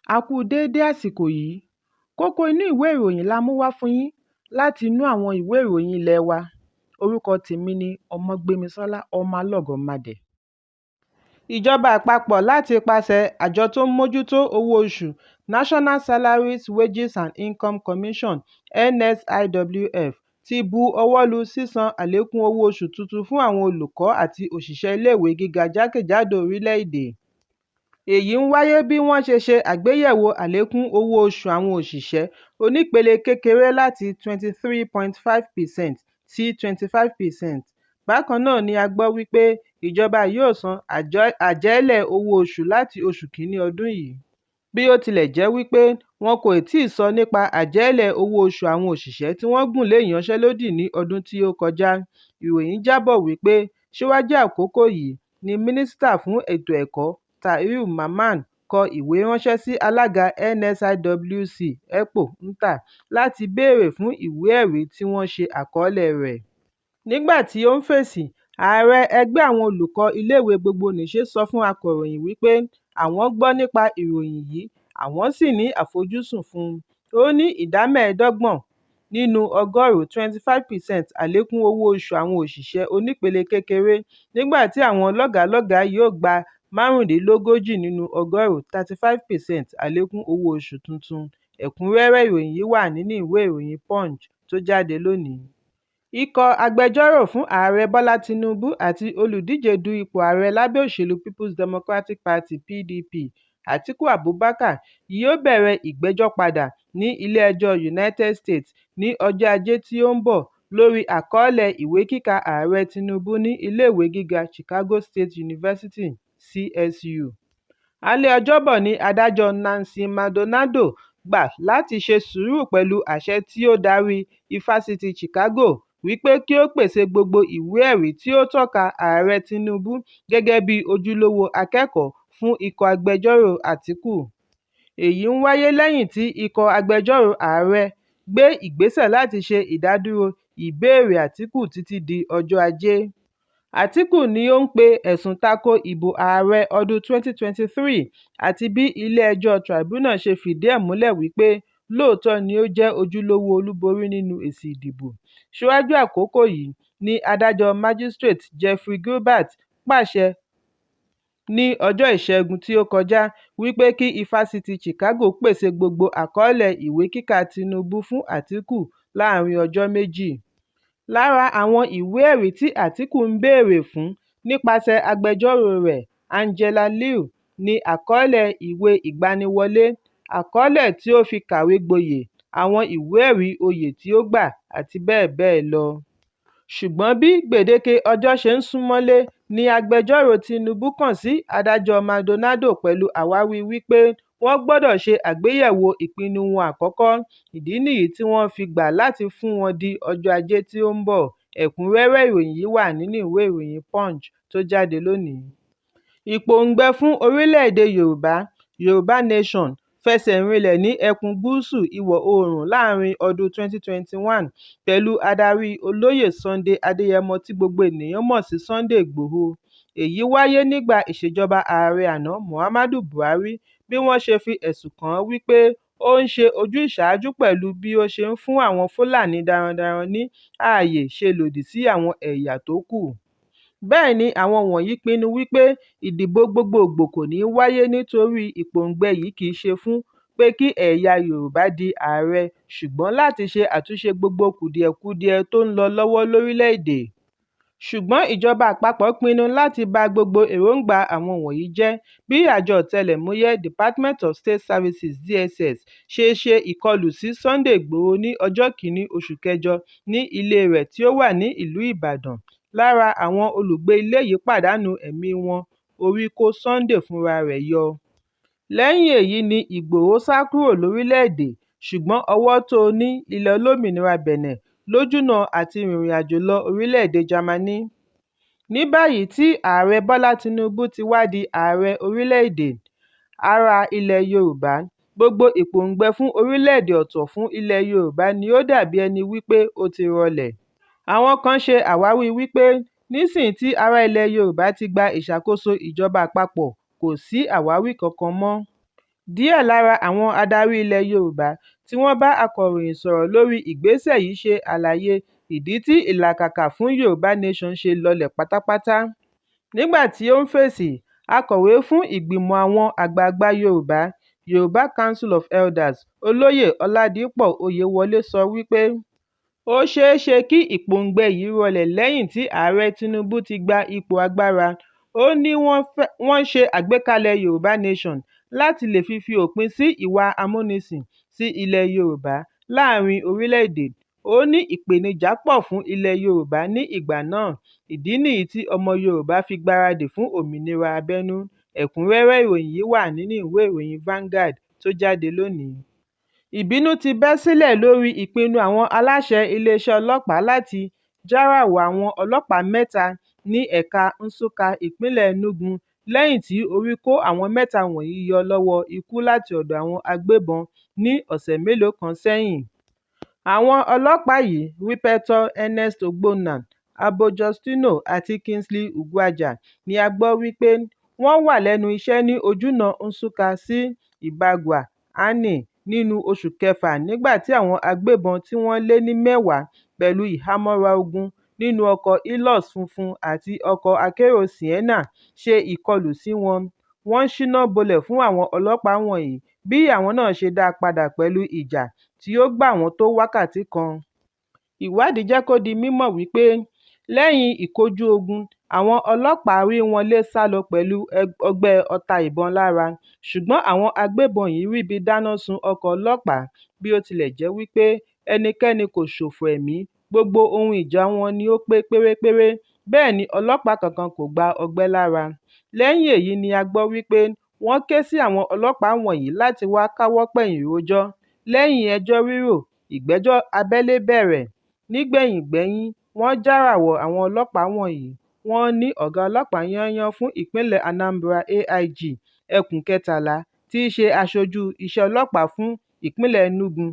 A kú u déédé àsìkò yìí. Kókó inú ìwé ìròyìn la mú wá fún yín láti inú àwọn ìwé ìròyìn ilé wa. Orúkọ tèmi ni Ọmọgbémisọ́lá Ọmọlọ́gọ̀mádẹ. Ìjọba àpapọ̀ láti ipasẹ̀ àjọ tó ń mójútó owó oṣù National Salaries, Wages and Income Commission (NSIWF) ti bu ọwọ́ lu sísan àlékún owó oṣù tuntun fún àwọn olùkọ́ àti òṣìṣẹ́ iléèwé gíga jákèjádò orílẹ̀-èdè. Èyí ń wáyé bí wọ́n ṣe ṣe àgbéyẹ̀wò àlékún owó oṣù àwọn òṣìṣẹ́ onípele kékeré láti 23.5% sí 25%. Bákan náà ni a gbọ́ wípé ìjọba yóò san àjẹ́lẹ̀ owó oṣù láti oṣù kìíní ọdún yìí. Bí ó tilẹ̀ jẹ́ wípé wọn kò tíì sọ nípa àjẹ́lẹ̀ owó oṣù àwọn òṣìṣẹ́ tí wọ́n gùn lé ìyanṣẹ́lódì ní ọdún tí ó kọjá, ìròyìn jábọ̀ wípé síwájú àkókò yìí ni Mínísítà fún Ètò Ẹ̀kọ́ Tahir Mamman kọ ìwé ránṣẹ́ sí alága NSIWC Ekpo Nta láti béèrè fún ìwé ẹ̀rí tí wọ́n ṣe àkọọ́lẹ̀ rẹ̀. Nígbà tí ó ń fèsì, ààrẹ ẹgbẹ́ àwọn olùkọ́ iléèwé gbogbonìṣe sọ fún akọ̀ròyìn wípé àwọn gbọ́ nípa ìròyìn yìí àwọn sì ní àfojúsùn fún un. Ó ní ìdá 25 nínú ọgọ́rùn-ún 25% àlékún owó oṣù àwọn òṣìṣẹ́ onípele kékeré nígbà tí àwọn lọ́gàálọ́gàá yóò gba 35 nínú ọgọ́rùn-ún 35% àlékún owó oṣù tuntun. Ẹ̀kúnrẹ́rẹ́ ìròyìn yìí wà nínú ìwé ìròyìn Punch tó jáde lónìí. Ikọ̀ agbẹjọ́rò fún Ààrẹ Bọ́lá Tinubu àti olùdíje du ipò ààrẹ lábẹ́ òṣèlú People's Democratic Party (PDP), Atiku Abubakar, yóò bẹ̀rẹ̀ ìgbẹ́jọ́ padà ní ilé-ẹjọ́ United States ní ọjọ́ Ajé tí ó ń bọ̀ lórí àkọọ́lẹ̀ ìwé kíkà Ààrẹ Tinubu ní ilé-ìwé gíga Chicago State University (CSU). Alẹ́ Ọjọ́bọ̀ ni adájọ́ Nancy Maldonado gbà láti ṣe sùúrù pẹ̀lú àṣẹ tí ó darí Ifásitì Chicago wípé kí ó pèsè gbogbo ìwé-ẹ̀rí tí ó tọ́ka Ààrẹ Tinubu gẹ́gẹ́ bí ojúlówó akẹ́kọ̀ọ́ fún ikọ̀ agbẹjọ́rò Àtíkù. Èyí ń wáyé lẹ́yìn tí ikọ̀ agbẹjọ́rò ààrẹ gbé ìgbésẹ̀ láti ṣe ìdádúró ìbéèrè Àtíkù títí di ọjọ́ Ajé. Àtíkù ni ó ń pe ẹ̀sùn tako ìbò ààrẹ ọdún 2023 àti bí ilé ẹjọ́ Tribunal ṣe fìdí ẹ̀ múlẹ̀ wípé lóòótọ́ ni ó jẹ́ ojúlówó olúborí nínú èsì ìdìbò. Síwájú àkókò yìí ni adájọ́ Magistrate Jeffrey Gilbert pàṣẹ ní ọjọ́ Ìṣẹ́gun tí ó kọjá wípé kí Ifásitì Chicago pèsè gbogbo àkọọ́lẹ̀ ìwé kíkà Tinubu fún Àtíkù láàárín ọjọ́ méjì. Lára àwọn ìwé-ẹ̀rí tí Àtíkù ń béèrè fún nípasẹ̀ agbẹjọ́ròo rẹ̀ Angela Liu, ní àkọọ́lẹ̀ ìwé ìgbaniwọlé, àkọọ́lẹ̀ tí ó fi kàwé gboyè, àwọn ìwé-ẹ̀rí oyè tí ó gbà, àti bẹ́ẹ̀ bẹ́ẹ̀ lọ. Ṣùgbọ́n bí gbèdéke ọjọ́ ṣe ń sún mọ́lé ni agbẹjọ́rò Tinubu kàn sí adájọ́ Maldonado pẹ̀lú àwáwí wípé wọ́n gbọdọ̀ ṣe àgbéyẹ̀wò ìpinnu wọn àkọ́kọ́, ìdí nìyí tí wọ́n fi gbà láti fún wọn di ọjọ́ Ajé tí ó ń bọ̀. Ẹ̀kúnrẹ́rẹ́ ìròyìn yìí wà nínú ìwé ìròyìn Punch tó jáde lónìí. Ìpòǹgbẹ fún orílẹ̀-èdè Yorùbá (Yorùbá Nation) fẹsẹ̀ rinlẹ̀ ní ẹkùn Gúúsù Ìwọ̀-oòrùn láàárín ọdún 2021 pẹ̀lú adarí Olóyè Sunday Adéyẹmọ tí gbogbo ènìyàn mọ̀ sí Sunday Igboho. Èyí wáyé nígbà ìṣèjọba ààrẹ àná Muhammadu Buhari bí wọ́n ṣe fi ẹ̀sùn kàn án wípé ó ń ṣe ojúsàájú pẹ̀lú bí ó ṣe ń fún àwọn Fúlàní darandaran ní ààyè ṣe lòdì sí àwọn ẹ̀yà tó kù. Bẹ́ẹ̀ ni àwọn wọ̀nyí pinnu wípé ìdìbò gbogboogbò kò ní wáyé nítorí ìpòǹgbẹ yìí kì í ṣe fún pé kí ẹ̀yà Yorùbá di ààrẹ ṣùgbọ́n láti ṣe àtúnṣe gbogbo kùdìẹ̀kudiẹ tó ń lọ lọ́wọ́ lórílẹ̀-èdè. Ṣùgbọ́n ìjọba àpapọ̀ pinnu láti ba gbogbo èròńgbà àwọn wọ̀nyí jẹ́ bí àjọ ọ̀tẹlẹ̀múyẹ́ Department of State Services (DSS) ṣe ṣe ìkọlù sí Sunday Igboho ní ọjọ́ 1 oṣù kẹjọ ní ilée rẹ̀ tí ó wà ní ìlú Ìbàdàn. Lára àwọn olùgbé ilé yìí pàdánù ẹ̀mí wọn, orí kó Sunday fúnra rẹ̀ yọ. Lẹ́yìn èyí ni Ìgbòho sá kúrò lórílẹ̀-èdè ṣùgbọ́n ọwọ́ tó o ní ilẹ̀ olómìnira Bẹ̀nẹ̀ lójúnà àti rìnrìn-àjò lọ orílẹ̀-èdè Jámánì. Ní báyìí tí Ààrẹ Bọ́lá Tinubu ti wá di ààrẹ orílẹ̀-èdè ará ilẹ̀ Yorùbá, gbogbo ìpòǹgbẹ fún orílẹ̀-èdè ọ̀tọ̀ fún ilẹ̀ Yorùbá ni ó dà bí ẹni wípé ó ti rọlẹ̀. Àwọn kan ṣe àwáwí wípé nísìnyí tí ará ilẹ̀ Yorùbá ti gba ìṣàkóso ìjọba àpapọ̀ kò sí àwáwí kankan mọ́. Díẹ̀ lára àwọn adarí ilẹ̀ Yorùbá tí wọ́n bá akọ̀ròyìn sọ̀rọ̀ lórí ìgbésẹ̀ yìí ṣe àlàyé ìdí tí ìlàkàkà fún Yorùbá Nation ṣe lọlẹ̀ pátápátá. Nígbà tí ó ń fèsì, Akọ̀wé fún Ìgbìmọ̀ Àwọn Àgbààgbà Yorùbá, Yorùbá Council of Elders, Olóyè Ọládipọ̀ Òyewọlé sọ wípé ó ṣeé ṣe kí ìpòǹgbẹ yìí rọlẹ̀ lẹ́yìn tí Ààrẹ Tinubu ti gba ipò agbára. Ó ní wọ́n ṣe àgbékalẹ̀ Yorùbá Nation láti lè fi fi òpin sí ìwà ìmúnisìn sí ilẹ̀ Yorùbá láàárín orílẹ̀-èdè. Ó ní ìpèníjà pọ̀ fún ilẹ̀ Yorùbá ní ìgbà náà, ìdí nìyí tí ọmọ Yorùbá fi gbáradì fún òmìnira abẹ́nú. Ẹ̀kúnrẹ́rẹ́ ìròyìn yìí wà nínú ìwé ìròyìn Vanguard tó jáde lónìí. Ìbínú ti bẹ́ sílẹ̀ lórí ìpinnu àwọn aláṣẹ iléeṣẹ́ ọlọ́pàá láti járàwọ̀ àwọn ọlọ́pàá mẹ́ta ní ẹ̀ka Nsukka, ìpínlẹ̀ Enugu, lẹ́yìn tí orí kó àwọn mẹ́ta wọ̀nyí yọ lọ́wọ́ ikú láti ọ̀dọ̀ àwọn agbébọn ní ọ̀sẹ̀ mélòó kan sẹ́yìn. Àwọn ọlọ́pàá yìí, Rípẹ́tọ́ Ernest Ogbonna, Agbo Justina àti Kingsley Ugwuaja ní a gbọ́ wípé wọ́n wà lẹ́nu iṣẹ́ ní ojúnà Nsukka sí Ibagwa Ani nínú oṣù kẹfà nígbà tí àwọn agbébọn tí wọ́n lé ní mẹ́wàá pẹ̀lú ìhámọ́ra ogun nínú ọkọ̀ Hilux funfun àti ọkọ̀ akérò Sienna ṣe ìkọlù sí wọn. Wọ́n ṣíná bolẹ̀ fún àwọn ọlọ́pàá wọ̀nyí bí àwọn náà ṣe dá padà pẹ̀lú ìjà tí ó gbà wọ́n tó wákàtí kan. Ìwádìí jẹ́ kó di mímọ̀ wípé lẹ́yìn ìkojú-ogun, àwọn ọlọ́pàá rí wọn lé sálọ pẹ̀lú ọgbẹ́ ọta ìbọn lára, ṣùgbọ́n àwọn agbébọn yìí ríbi dáná sun ọkọ̀ ọlọ́pàá bí ó tilẹ̀ jẹ́ wípé ẹnikẹ́ni kò ṣòfò ẹ̀mí, gbogbo ohun ìjà wọn ni ó pé pérépéré, bẹ́ẹ̀ ni ọlọ́pàá kankan kò gba ọgbẹ́ lára. Lẹ́yìn èyí ni a gbọ́ wípé wọ́n ké sí àwọn ọlọ́pàá wọ̀nyí láti wá káwọ́ pọ̀nyìn rojọ́. Lẹ́yìn ẹjọ́ rírò, ìgbẹ́jọ́ abẹ́lé bẹ̀rẹ̀. Nígbẹ̀yìn-gbẹ́yín wọ́n járàwọ̀ àwọn ọlọ́pàá wọ̀nyí. Wọ́n ní ọ̀gá ọlọ́pàá yányán fún ìpínlẹ̀ Anambra AIG Ẹkùn 13 tí í ṣe aṣojú iṣẹ́ ọlọ́pàá fún ìpínlẹ̀ Enugu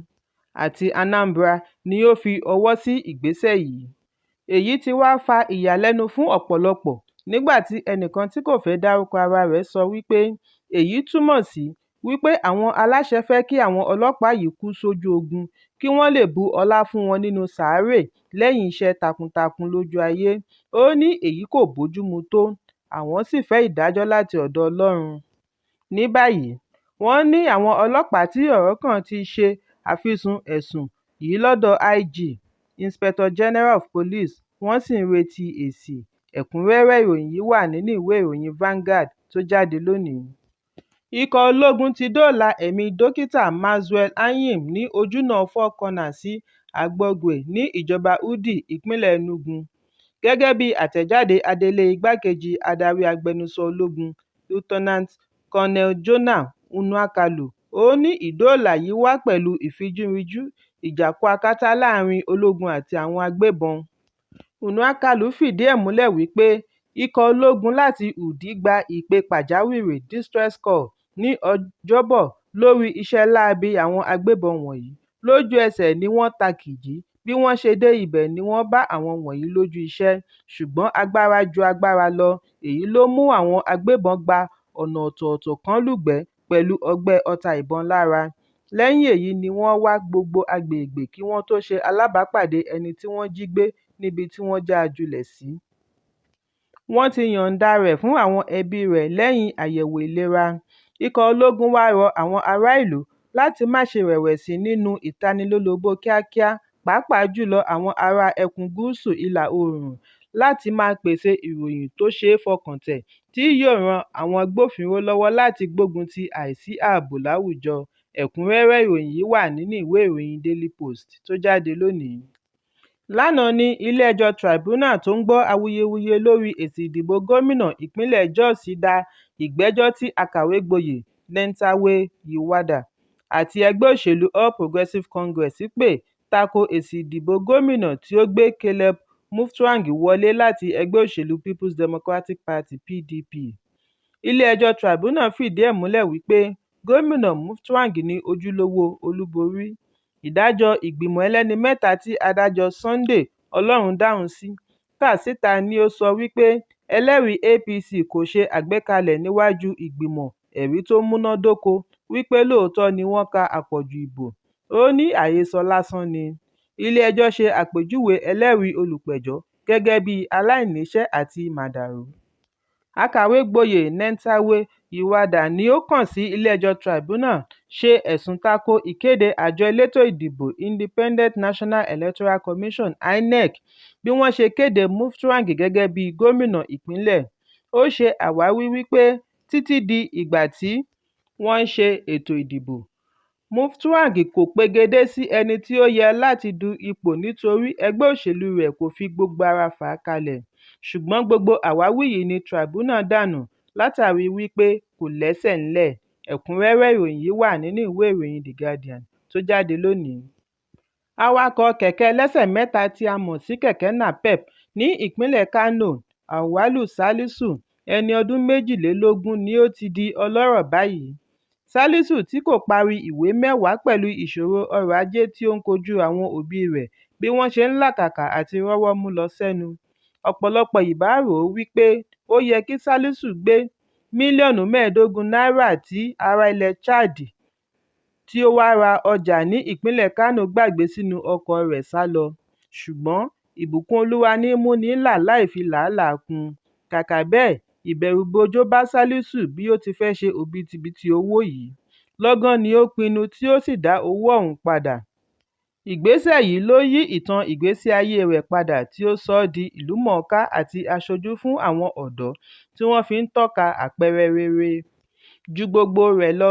àti Anambra ni ó fi ọwọ́ sí ìgbésẹ̀ yìí. Èyí ti wá fa ìyàlẹ́nu fún ọ̀pọ̀lọpọ̀ nígbà tí ẹnìkan tí kò fẹ́ dárúkọ ara rẹ̀ sọ wípé èyí túmọ̀ sí wípé àwọn aláṣẹ fẹ́ kí àwọn ọlọ́pàá yìí kú sójú ogun kí wọ́n lè bu ọlá fún wọn nínú sàárè lẹ́yìn iṣẹ́ takuntakun lójú ayé. Ó ní èyí kò bójúmu tó, àwọn sì fẹ́ ìdájọ́ láti ọ̀dọ̀ Ọlọ́run. Ní báyìí, wọ́n ní àwọn ọlọ́pàá tí ọ̀rọ̀ kàn ti ṣe àfisùn ẹ̀sùn yìí lọ́dọ̀ IG, Inspector General of Police, wọ́n sì ń retí èsì. Ẹ̀kúnrẹ́rẹ́ ìròyìn yìí wà nínú ìwé ìròyìn Vanguard tó jáde lónìí. Ikọ̀ ológun ti dóòlà ẹ̀mí Dókítà Maxwell Anyim ní ojúnà Four Corners sí Agbogué ní ìjọba Udi, ìpínlẹ̀ Enugu. Gẹ́gẹ́ bí àtẹ̀jáde adelé igbá-kejì adarí agbẹnusọ ológun, Lt Col Jonah Unuakhalu, ó ní ìdóòlà yìí wá pẹ̀lú ìfijúrinjú ìjà-kò-akátá láàárín ológun àti àwọn agbébọn. Unuakhalu fìdí ẹ̀ múlẹ̀ wípé ikọ̀ ológun láti Udi gba ìpè pàjáwìrì (distress call) ní Ọjọ́bọ̀ lórí iṣẹ́ láabi àwọn agbébọn wọ̀nyí. Lójú-ẹsẹ̀ ni wọ́n tàkìjí, bí wọ́n ṣe dé ibẹ̀ ni wọ́n bá àwọn wọ̀nyí lójú iṣẹ́, ṣùgbọ́n agbára ju agbára lọ, èyí ló mú àwọn agbébọn gba ọ̀nà ọ̀tọ̀ọ̀tọ̀ kan lúgbẹ̀ẹ́ pẹ̀lú ọgbẹ́ ọta ìbọn lára. Lẹ́yìn èyí ni wọ́n wá gbogbo agbègbè kí wọ́n tó ṣe alábàápàdé ẹni tí wọ́n jí gbé níbi tí wọ́n já a jùlẹ̀ sí. Wọ́n ti yọ̀ǹda rẹ̀ fún àwọn ẹbí rẹ̀ lẹ́yìn àyẹ̀wò ìlera. Ikọ̀ ológun wá rọ àwọn ará ìlú láti má ṣe rẹ̀wẹ̀sì nínú ìtanilólobó kíákíá pàápàá jùlọ àwọn ará ẹkùn gúúsù ìlà-oòrùn láti máa pèsè ìròyìn tó ṣe é fọkàntẹ̀ tí yóò ran àwọn agbófinró lọ́wọ́ láti gbógun ti àìsí ààbò láwùjọ. Ẹ̀kúnrẹ́rẹ́ ìròyìn yìí wà nínú ìwé ìròyìn Daily Post tó jáde lónìí. Lánàá ní ilé-ẹjọ́ Tribunal tó ń gbọ́ awuyewuye lórí èsì ìdìbò gómìnà ìpínlẹ̀ Jos da ìgbẹ́jọ́ tí akàwégboyè Nentawe Yilwatda àti ẹgbẹ́ òṣèlú All Progressive Congress pè tako èsì ìdìbò gómìnà tí ó gbé Caleb Mutfwang wọlé láti ẹgbẹ́ òṣèlú People's Democratic Party (PDP). Ilé-ẹjọ́ Tribunal fìdí ẹ̀ múlẹ̀ wípé Gómìnà Mutfwang ni ojúlówó olúborí. Ìdájọ́ ìgbìmọ̀ ẹlẹ́ni mẹ́ta tí adájọ́ Sunday Ọlọ́rundáhùnsí kà síta ni ó sọ wípé ẹlẹ́rìí APC kò ṣe àgbékalẹ̀ níwájú ìgbìmọ̀ ẹ̀rí tó múnádóko wípé lóòótọ́ ni wọ́n ka àpọ̀jù ìbò, ó ní àhesọ lásán ni. Ilé-ẹjọ́ ṣe àpèjúwe ẹlẹ́rìí olùpẹ̀jọ́ gẹ́gẹ́ bíi aláìníṣẹ́ àti màdàrú. Akàwégboyè Nentawe Gwada ni ó kàn sí ilé-ẹjọ́ Tribunal ṣe ẹ̀sùn tako ìkéde àjọ elétò ìdìbò Independent National Electoral Commission (INEC) bí wọ́n ṣe kéde Muftwang gẹ́gẹ́ bí gómìnà ìpínlẹ̀. Ó ṣe àwáwí wípé títí di ìgbà tí wọ́n ṣe ètò ìdìbò, Muftwang kò pegedé sí ẹni tí ó yẹ láti du ipò nítorí ẹgbẹ́ òṣèlúu rẹ̀ kò fi gbogbo ara fà á kalẹ̀, ṣùgbọ́n gbogbo àwáwí yìí ni Tribunal dànù látàríi wípé kò lẹ́sẹ̀ ńlẹ̀. Ẹ̀kúnrẹ́rẹ́ ìròyìn yìí wà nínú ìwé ìròyìn The Guardian tó jáde lónìí. Awakọ̀ọ kẹ̀kẹ́ ẹlẹ́sẹ̀ mẹ́ta tí a mọ̀ sí kẹ̀kẹ́ napep ní ìpínlẹ̀ Kano, Auwalu Salisu, ẹni ọdún 22 ni ó ti di ọlọ́rọ̀ báyìí. Salisu tí kò parí ìwé mẹ́wàá pẹ̀lú ìṣòro ọrọ̀-ajé tí ó ń kojú àwọn òbíi rẹ̀ bí wọ́n ṣe ń làkàkà àti rọ́wọ́ mú lọ sẹ́nu. Ọ̀pọ̀lọpọ̀ ìbá rò ó wípé ó yẹ kí Salisu gbé mílíọ̀nù 15 náírà tí ará ilẹ̀ Chad tí ó wá ra ọjà ní ìpínlẹ̀ Kano gbàgbé sínú ọkọ̀ọ rẹ̀ sá lọ, ṣùgbọ́n ìbùkún Olúwa ní í múni là láì fi làálàá kún un, kàkà bẹ́ẹ̀, ìbẹ̀rùbojo bá Salisu bí ó ti fẹ́ ṣe òbítíbitì owó yìí, lọ́gán ni ó pinnu tí ó sì dá owó ọ̀hún padà. Ìgbésẹ̀ yìí ló yí ìtàn ìgbésí ayée rẹ̀ padà tí ó sọ ọ́ di ìlúmọ̀ọ́ká àti aṣojú fún àwọn ọ̀dọ́ tí wọ́n fi ń tọ́ka àpẹẹrẹ rere. Ju gbogbo rẹ̀ lọ,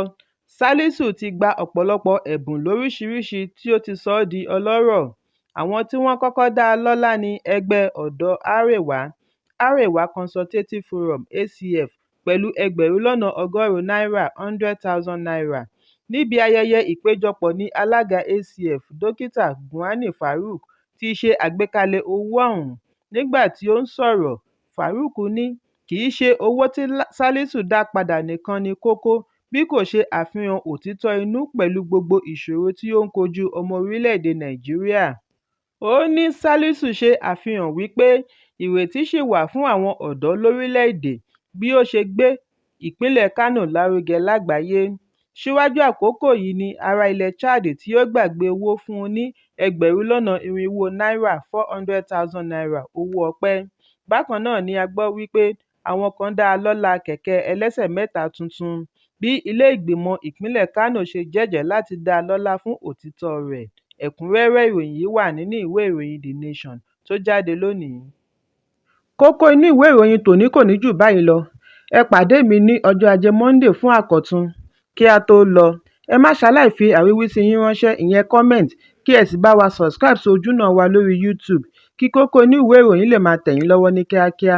Salisu ti gba ọ̀pọ̀lọpọ̀ ẹ̀bùn lóríṣiríṣi tí ó ti sọ ọ́ di ọlọ́rọ̀. Àwọn tí wọ́n kọ́kọ́ dá lọ́lá ni Ẹgbẹ́ Ọ̀dọ́ Arewa (Arewa Consultative Forum -ACF) pẹ̀lú ẹgbẹ̀rún lọ́nà ọgọ́rùn-ún náírà (N100,000). Níbi ayẹyẹ ìpéjọpọ̀ ní alága ACF, Dókítà Gwani Faruq ti ṣe àgbékalẹ̀ owó ọ̀hún. Nígbà tí ó ń sọ̀rọ̀, Faruq ní kì í ṣe owó tí Salisu dá padà nìkan ni kókó bí kò ṣe àfihàn òtítọ́ inú pẹ̀lú gbogbo ìṣòro tí ó ń kojú ọmọ orílẹ̀-èdè Nàìjíríà. Ó ní Salisu ṣe àfihàn wípé ìrètí ṣì wà fún àwọn ọ̀dọ́ lórílẹ̀-èdè bí ó ṣe gbé ìpínlẹ̀ Kano lárugẹ lágbàáyé. Síwájú àkókò yìí ni ará ilẹ̀ Chad tí ó gbàgbé owó fún un ní 400,000 náírà (N400,000) owó ọpẹ́. Bákan náà ni a gbọ́ wípé àwọn kan dá a lọ́lá kẹ̀kẹ́ ẹlẹ́sẹ̀ mẹ́ta tuntun bí ilé ìgbìmọ̀ ìpínlẹ̀ Kano ṣe jẹ́jẹ̀ẹ́ láti dá a lọ́lá fún òtítọ́ọ rẹ̀. Ẹ̀kúnrẹ́rẹ́ ìròyìn yìí wà nínú ìwé ìròyìn The Nation tó jáde lónìí. Kókó inú ìwé ìròyìn tòní kò ní jù báyìí lọ. Ẹ pàdé mi ní ọjọ́ Ajé Monday fún àkọ́tún. Kí á tó lọ, ẹ má ṣaláì fi àríwísí yín ránṣẹ́ ìyẹn comment kí ẹ sì bá wa subscribe sí ojúnà wa lórí YouTube kí kókó inú ìwé ìròyìn lè máa tẹ̀ yín lọ́wọ́ ní kíákíá.